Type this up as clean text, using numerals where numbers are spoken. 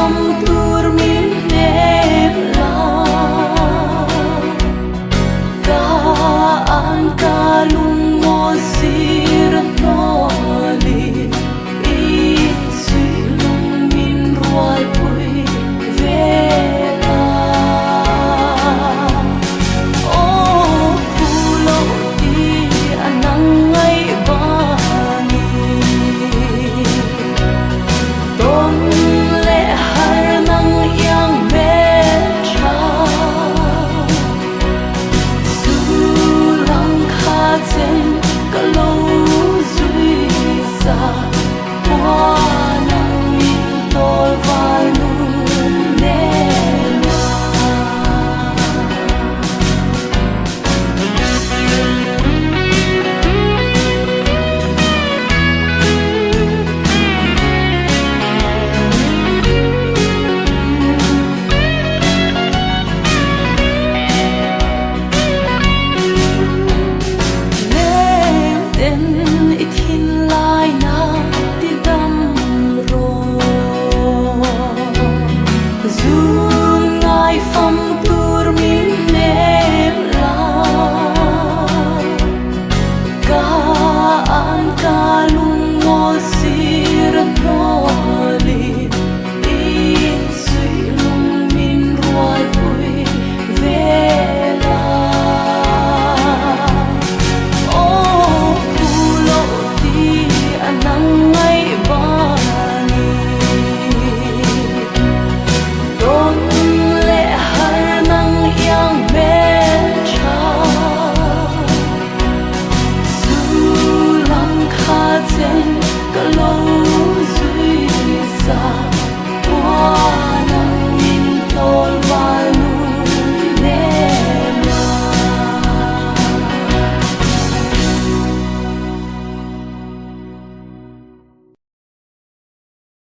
dam tur min hnem la. Ka an ka lungngawl sir a hnawlin i suih lung min rualpui ve la. Aw phu loh ti a nang ngaih vangin tawn leh har nang iang hmel tha. Zu lang kha chen ka lo zui sa Hoa nang min tawl val nun nen la. Leng ten i thinlai na ti dam rawh. Zu.